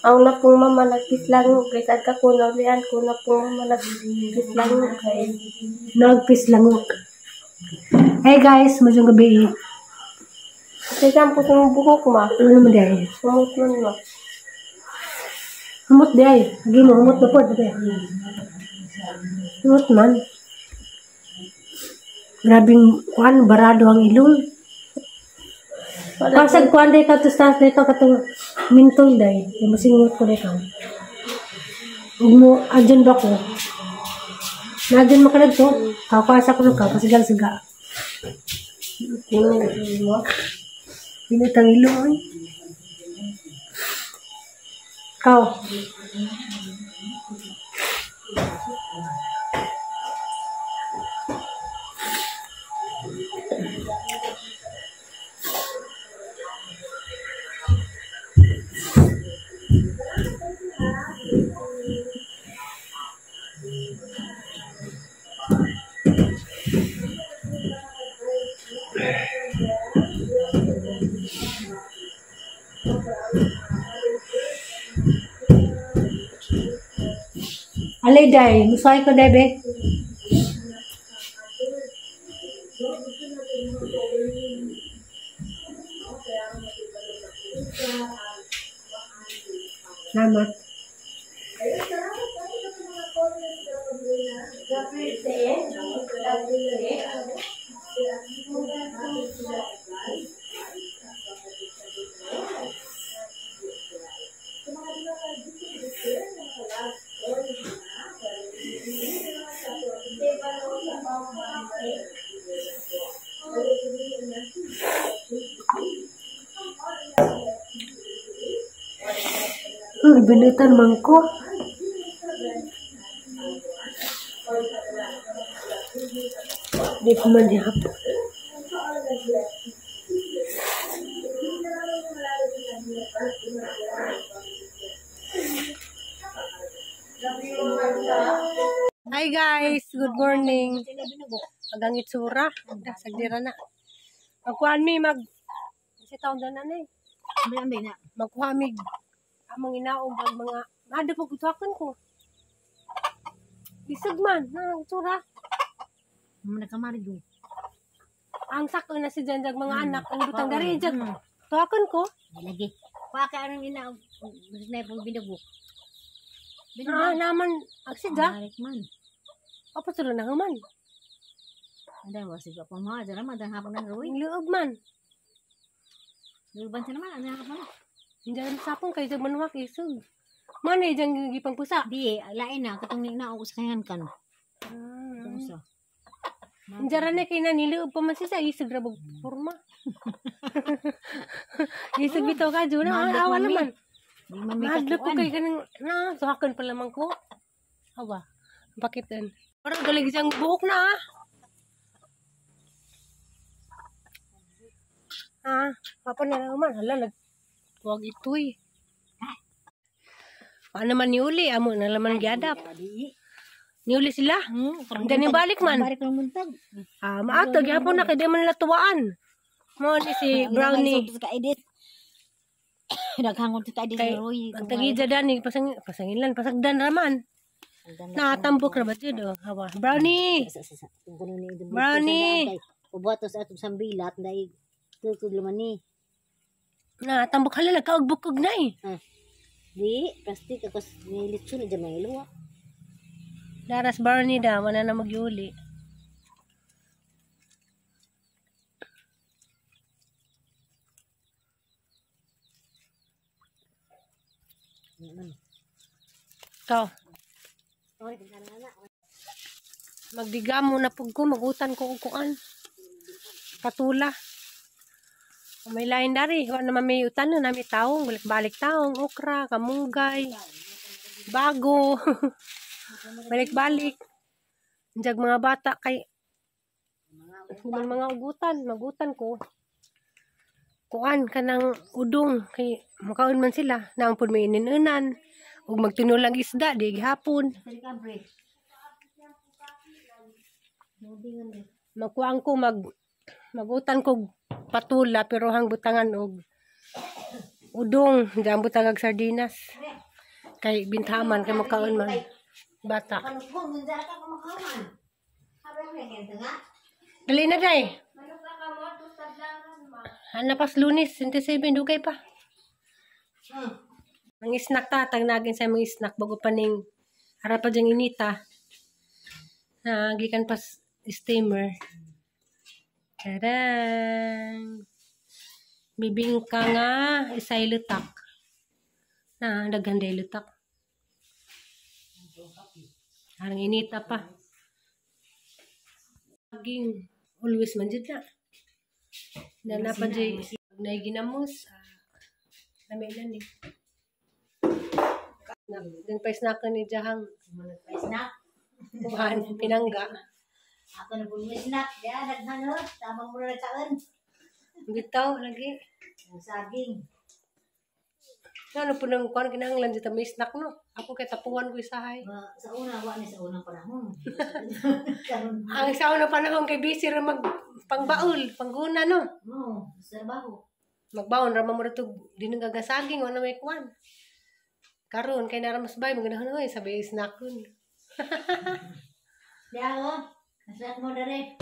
Ako na pong mama nagpislango guys. Agka ko naulian ko na pong mama nagpislango guys. Nagpislango. Hey guys, madyong gabi. Kasi po sa buhok ma. Ano naman di ay? Humot man ma. Humot di ay. Lagi mo, humot na po. Humot man. Grabing kuan, barado ang ilong. Pasag kuan day ka to sa day ka katong mintol day. Yung masingot ko day ka. Ug mo adyon ba ko? Naadyon mo ka nagto. Kakasa ko ka pasigal siga. Pinutang ilong ay. Kaw. Alay day, musay ko day be. Salamat. Binutan mangko. Di ko man hapon. Hi guys, good morning. Agang itsura, sagdira na. Magkuhan mi mag kasi taon na na eh. Magkuha mi among inaog ang mga nada po kutuakan ko. Bisag man na itsura. Ang sakto na si Janjag mga anak ang butang dari jag. Tuakan ko. Lagi. Paka anong inaog na po binugo. Ah, naman agsida. Man. Apa sila na man? Ada wasi pa mo dyan naman dan hapon ng ruwi. Ang loob man. Luban sa naman ang hapon. Hindi rin sapong kayo sa manuwak isog. Man eh dyan gipang pusa. Di lain na katong inaog sa kayan kan. Hindi rin na kayo na niloob pa man siya isog rabog forma. Isog bitaw ka dyan na awa naman. Mahadlok ko kayo ganang na suhakan pa lamang ko. Awa. Bakit din? Parang galing siyang buhok na ah. Ah, papa na naman. Hala, nagtuwag itoy. Paano naman niuli? Amo na laman giadap. Niuli sila? Diyan yung balik man. Balik ng muntag. Ah, maatag. Hapon na kaya di man latuwaan. Mo ni si Brownie. Naghangon sa kaedit. Kay, pagtagidya dani, pasangilan, pasagdan raman. Natambok na ba dito? Hawa. Brownie! Brownie! Ubuatos atong sambilat na tutod laman ni. Natambok hala, nagkaugbukog na eh. Di, plastic ako nilitso na dyan may luwa. Daras Brownie da, wala na magyuli. Ikaw. Magdigamo na pug ko, magutan ko og kuan. Patula. May lain dari, wa naman may utan na nami taong, balik-balik taong, okra, kamunggay, bago. Balik-balik. Diyan mga bata kay mga ugutan, magutan ko. Kuan kanang udong kay makaon man sila, naon pud may ininunan. Ug magtinulang isda di gihapon. Magkuang ko magutan ko patula pero hang butangan og Udong, diyan tagag sardinas. Kay bintaman kay makaon man. Bata. Dali na day. Ana pas Lunes, 27 dugay pa. Ang snack ta, tagnagin sa mga snack bago pa ning ara pa diyang inita. Na gikan pas steamer. Tadang! Bibingka nga isay lutak. Na daghan day lutak. Arang inita pa. Saging always man jud na. Na pa jud nay ginamos. Lami na ni. Na, dun pa snack ni Jahang. Snack. Kuhan, pinangga. Ako na po snack. Ya, daghan ho. Tamang mura na kaon. Bitaw lagi. Ang saging. Ano po nang kuan kinahanglan dito may snack no. Ako kay tapuan ko isahay. Sa una wa ni sa unang panahon. Karon. Ang sa una panahon kay busy ra mag pangbaul, pangguna no. No, sa trabaho. Magbaon ra man mo tug dinunggagasaging wala may kuan. Karon kay nara mas bay maganahon oy sabi snack kun. Diya ho. Snack mo dere.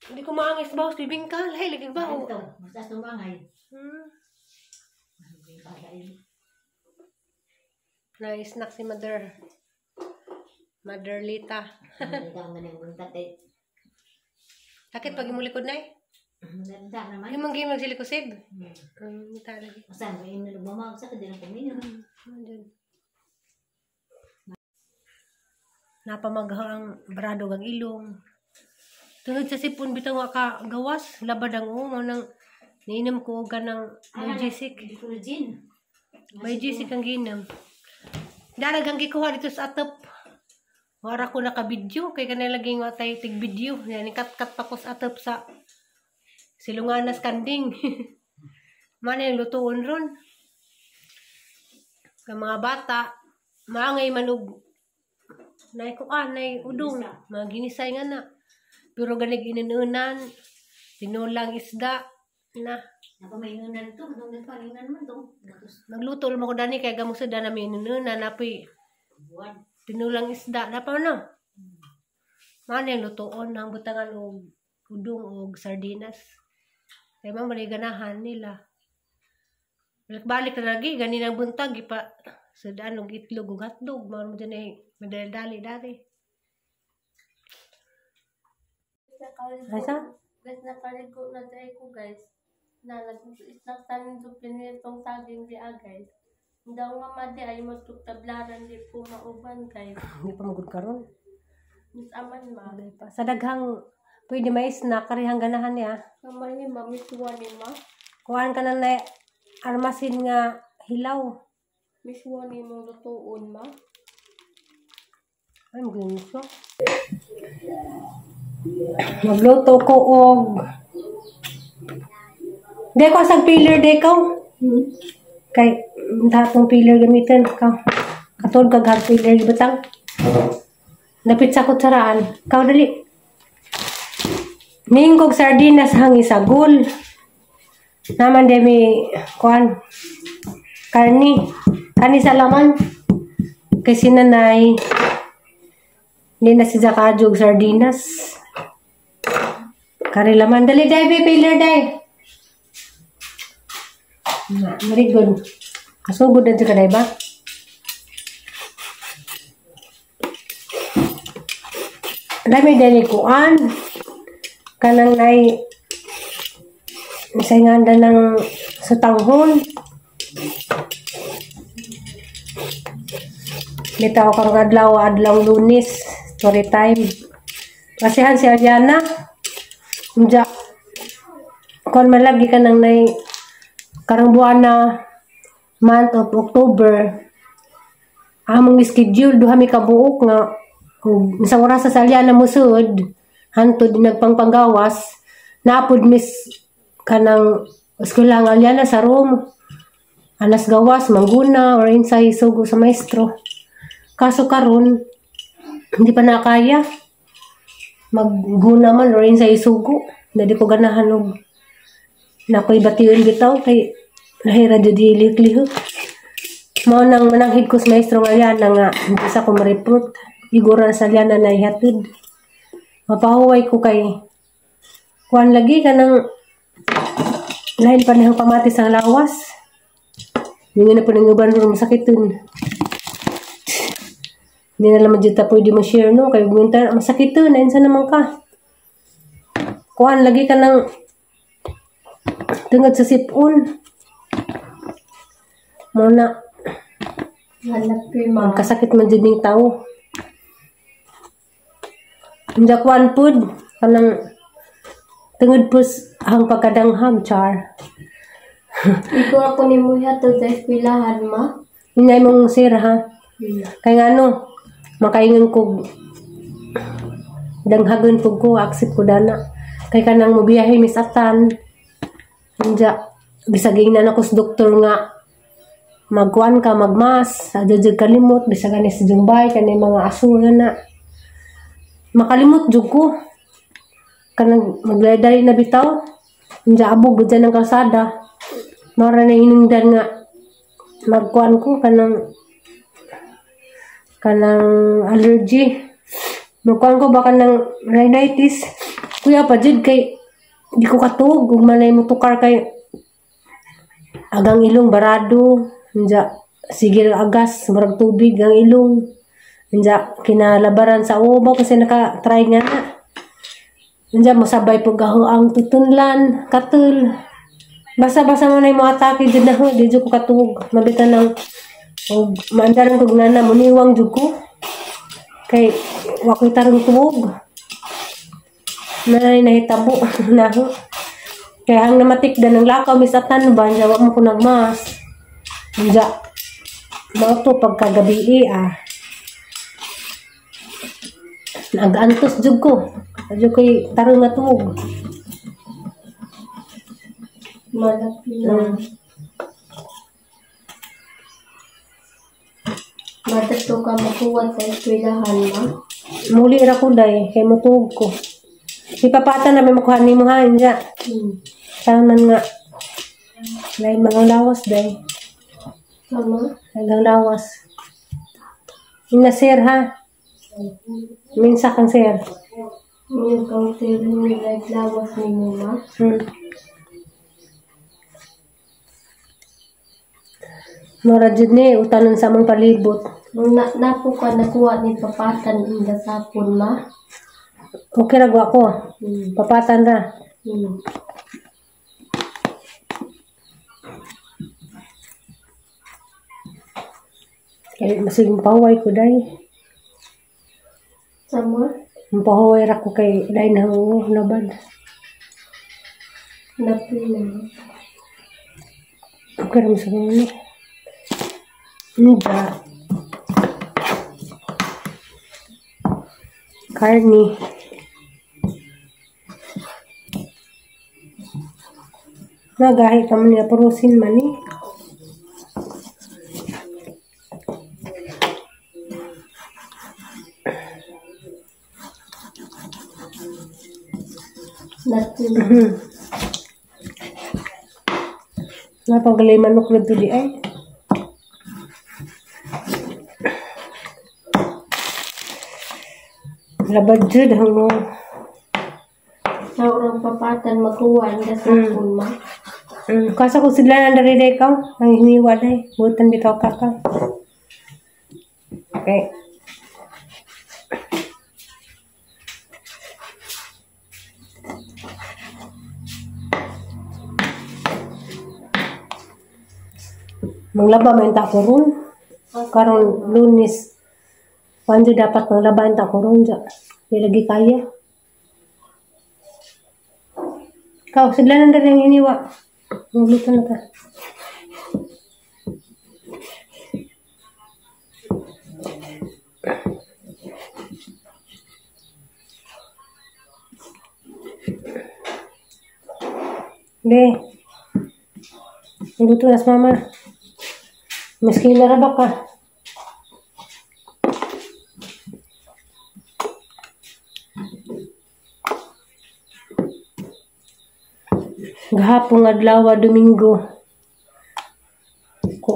Hindi ko maangis baos bibingka lahi lagi bao. Ito, basta sumangay. Na snack si Mother. Mother Lita. Sakit pag imulikod na eh. Nagda naman. Yung mga magsilikosib. Ta lagi. Basta may nagmamag sa kadi ng kuminom. Andun. Napamagha ang brado ang ilong. Tungod sa sipon bitaw nga ka gawas, labad ang umo nang niinom ko og kanang Biogesic. Biogesic ang giinom. Darag ang gikuha dito sa atop. Wara ko naka-video kay kanay lagi nga tay tig video. Yani kat-kat pa ko sa atop sa Silunganas kanding. Mana yung lutuon ron. Ang mga bata, maangay manog nay kuan, nay udong, mga ginisay nga na. Pero ganig ininunan, tinulang isda na. Napamainunan to, nagpaninan man to. Magluto lang ako dani kay gamo sa dana may inunan napoy tinulang isda na pa no. Mana yung lutuon ang butangan og udong og sardinas. Kay man malay ganahan nila. Balik-balik na lagi gani nang buntag ipa sudaan og itlog ug hotdog mao mo dyan ay madali-dali dati. Asa? Guys, nakaligo na tayo ko guys. Na nag-snack tanin sa pinitong saging di ah guys. Daw nga madi ay magtugtablaran di po mauban guys. Hindi pa magud karon. Miss aman ma. Pa. Sa daghang pwede may snack karihang ganahan niya. Kamay ni ma, miswa ni ma. Kuan ka na na armasin nga hilaw. Miswa ni mo lutuon ma. Ay, magusto. Magluto ko og di ko sa peeler di ko. Kay datong peeler gamitin ka. Katod kag hard peeler gibutang. Dapit sa kutsaraan. Kaw dali. Ningkog sardinas hangi sagol. Naman di mi kuan karni. Kani sa laman. Kay sinanay hindi na si Zakadyo og sardinas. Kari laman. Dali, day, be, peeler, day. Na, very good. Kasugod na dyan ka, day ba? Dami dali kuan. Kanang nay isay nga ng sutanghon. Bitaw kang adlaw, adlaw Lunes. Story time. Kasihan si Ariana. Unja. Kon malagi ka nang nay karong buwan na month of October. Among schedule duha mi kabuok nga ug sa oras sa Ariana mosud hantod nagpangpanggawas naapod miss kanang eskwela ang Ariana sa room. Anas gawas mangguna or insay sugo sa maestro. Kaso karon hindi pa nakaya magguna man or insay sugo. Hindi ko ganahan og nakoy bation bitaw kay Nahira jud lihok-lihok. Mao nang mananghid ko sa maestro nga Liana nga hindi sa ko ma-report. Igura sa Liana na ihatid. Mapahuway ko kay kuan lagi ka ng lain pa niyang pamatis ang lawas. Hindi na po nang uban ro masakiton. Hindi na lang dyan pwede mo-share no. Kay guminta masakiton na insa naman ka. Kuan lagi ka ng tungod sa sipon. Muna magkasakit man dyan ning tao. Hindi kuan pud kanang tungod po ang pagkadanghag char. Ikaw ako ni mo hatod sa eskwelahan ma. Ingay mong sir ha. Kay ngano makaingon ko danghagon pud ko accept ko dana. Kay kanang mobiyahe mis atan. Anja bisag ingnan ako sa doktor nga magkuan ka magmas, adyo jud kalimot bisag ani sa Jumbay kani mga aso na. Makalimot jud ko. Kanang magdali na bitaw. Anja abog gud ang kalsada. Mara na inungdan nga magkuan ko kanang allergy. Magkuan ko baka ng rhinitis. Kuya pa jud kay di ko katuog ug malay mo tukar kay agang ilong barado. Anja sige agas murag tubig ang ilong. Anja kinalabaran sa ubo kasi naka-try nga na. Anja mosabay pug ang tutunlan, katul. Basa-basa mo na yung mga atake dyan na ho, di dyan ko katuog. Mabitan ng, o maandaran ko gnana, muniwang dyan ko. Kay, wako'y tarong tuog. Nanay nahitabo na ho. Kaya ang namatik dan ng lakaw, misatan ba, anja wak mo ko nagmas. Anja, mao to pagkagabi ah. Nag-antos dyan ko. Dyan ko'y tarong na tuog. Malaki na. Matato ka makuha sa eskwelahan, ma? Muli ra ko, day. Kay mutuog ko. Si papata na may makuha ni mo, ha? Inja. Tama nga. Lain mga lawas, day. Tama? Hanggang lawas. Ina, sir, ha? Minsa kang sir. Yung kang sir, yung lawas ni mo, ma? Mura jud ni utanon sa among palibot. Nung napo ka nakuha ni papatan inda sapon ma. Okay ra gwa ko. Papatan ra. Kay masig pahuway ko day. Sama? Pahuway ra ko kay day na nabad. Napila. Okay ra masig ni. Nida. Karni. Nagahi ka man niya purusin man eh. Napagalay manok na dili ay. Labad jud hanggang sa urang papatan makuha ang dasapon ma. Kasa kung sila nang dariday ka, ang hiniwa day, butan bitaw ka ka. Okay. Manglaba man ta ko ron. Karon Lunes. Panjo dapat manglaban ta ko ron ja. Di lagi kaya. Ikaw, sila nang dali ang iniwa. Magluto na ta. Be, magluto na sa mama. Maski naraba ka. Gahapon adlaw Domingo.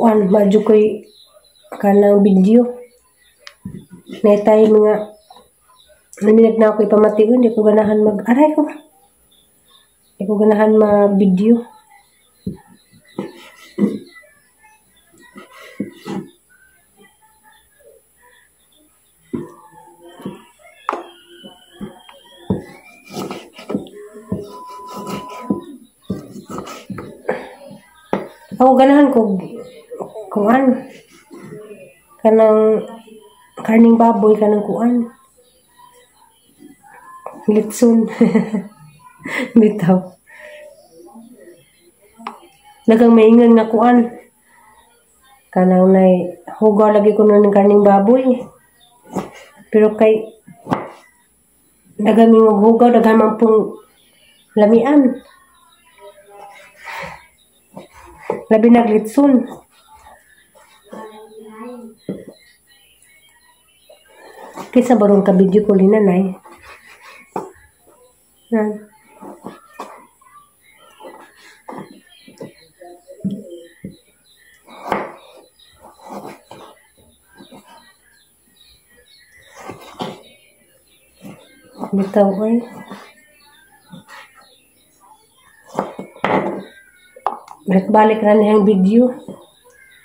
Kuan, madyo ko'y kanang video. Naitay mga naminag na ako ipamation, di ko ganahan mag aray ko. Di ko ganahan mag-video. Ako ganahan ko kuan kanang karning baboy kanang kuan litson. Bitaw daghang maingon nga kuan kanang nay hugaw lagi ko nun ng karning baboy, pero kay daghang mingog hugaw, daghan man pong lamian. Labi naglitson. Kaysa barong ka video ko linanay. Yan. Bitaw ay. Balik-balik na niyang video.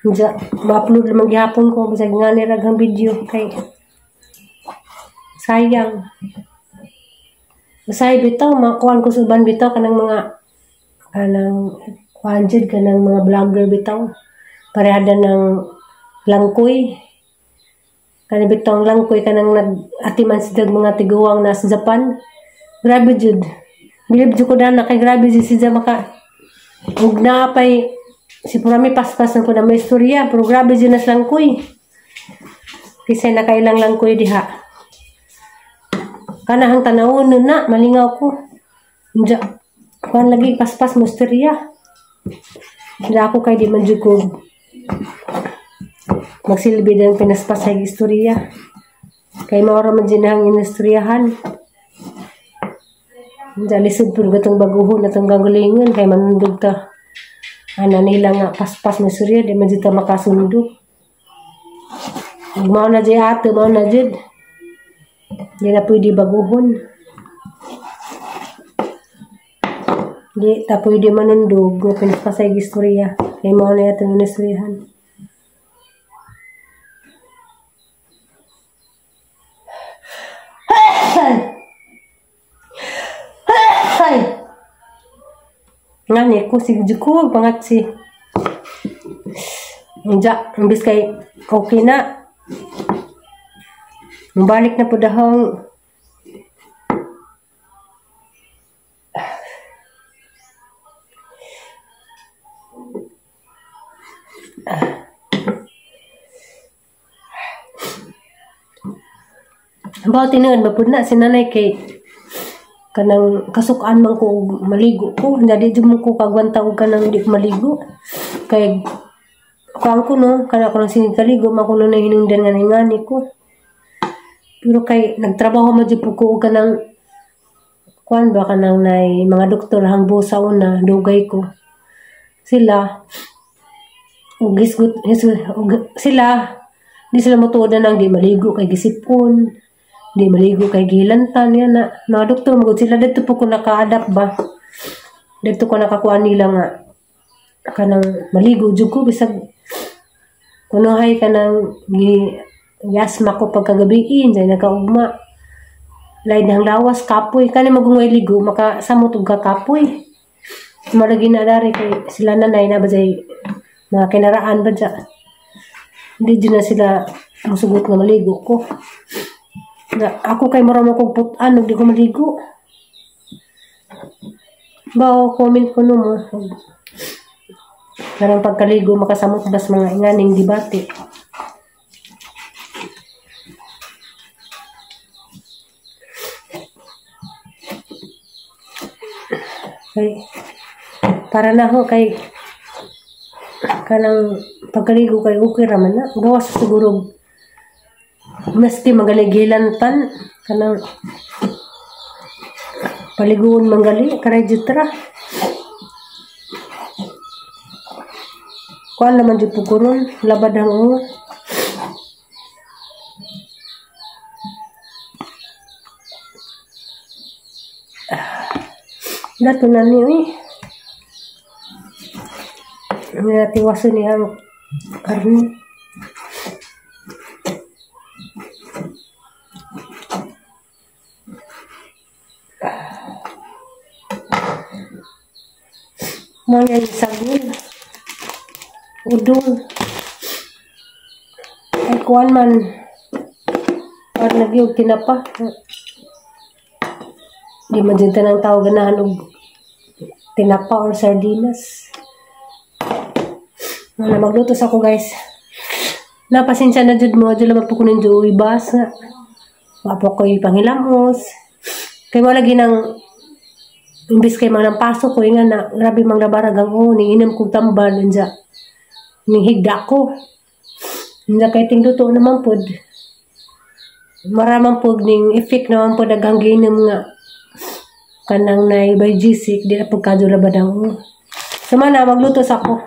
Diya, ma-upload lamang gihapon ko. Bisag nga ni raghang video. Kay, sayang. Masay bitaw, makuhan ko sa uban bitaw. Kanang mga, kanang, kuhan jud, kanang mga vlogger bitaw. Parehada ng langkoy. Kanang bitaw ang langkoy, kanang nag-atiman sila mga tiguang nasa Japan. Grabe jud. Bilib jud ko na, kay grabe jud sila maka, ug naa pay si Purami paspas na po na may istorya, pero grabe dyan na langkoy. Kasi nakailang langkoy diha. Kanahang tanawon nun na, malingaw ko. Diya, kuan lagi paspas mo istorya. Diya ako kay di man jud ko magsilbi ng pinaspas sa istorya. Kay maura man dyan ang inistoryahan. Diya lisod po gatong baguhon atong gagalingon kay manundog ta. Ana nila nga paspas na surya di man jud ta makasundo. Mao na jud ate, mao na jud. Di na pwede baguhon. Di ta pwede manundog go pinaspas sa istorya. Kay mao na atong inistoryahan. Ngani ko si juko pangat si. Unja, imbis kay okay na. Balik na pud dahong Bawo tinuod ba pud na si nanay kay kanang kasukaan man ko og maligo ko, dili jud mo ko kagwanta og kanang di ko maligo kay kuan ko no, kana ko nang singig kaligo man ko no nahinungdan nga ningani ko. Pero kay nagtrabaho man jud ko og kanang kuan ba kanang nay mga doktor hangbo sa una dugay ko sila og hisgot og sila di sila motuod na nang di maligo kay gisipon, di maligo kay gihilantan yan na. Mga doktor magud sila didto po ko naka-adapt ba, didto ko nakakuha nila nga kanang maligo jud ko bisag kunohay kanang gi-asma ko pagkagabiin dahil nakaugma lain ang lawas kapoy kani magungay ligo makasamot og kakapoy malagi na dari kay sila nanay na ba jay mga kinaraan ba dya hindi jud na sila musugot nga maligo ko. Na, ako kay mura mo kong putan og di ko maligo. Bao comment ko no mo. Karang pagkaligo makasamot bas mga inganing debate. Kay para na ho kay kanang pagkaligo kay okay ra man na. Gawas siguro maski magaling gilantan kanang paliguon manggali karay jud tra. Kuan naman jud pud ko ron, labad ang o. Dato na ni uy. Nga tiwaso niya ang karne. Mga sagol. Udong. Ay kuan man. Par lagi og tinapa. Di man jud tanang tao ganahan og tinapa or sardinas. Wala, magluto sa ako, guys. Napasensya na jud mo, jud lang po ko ninyo ibas nga. Wa po ko'y panghilamos. Kay wala ginang imbis kay mga pasok ko nga na grabe mang labarag ang o ning inom kog tambal unja ning higda ko. Unja kay tingluto naman pod. Maraman pod ning effect naman pod daghang giinom nga kanang nay Biogesic, di na pud kadyo labad ang o. So man na magluto sa ako.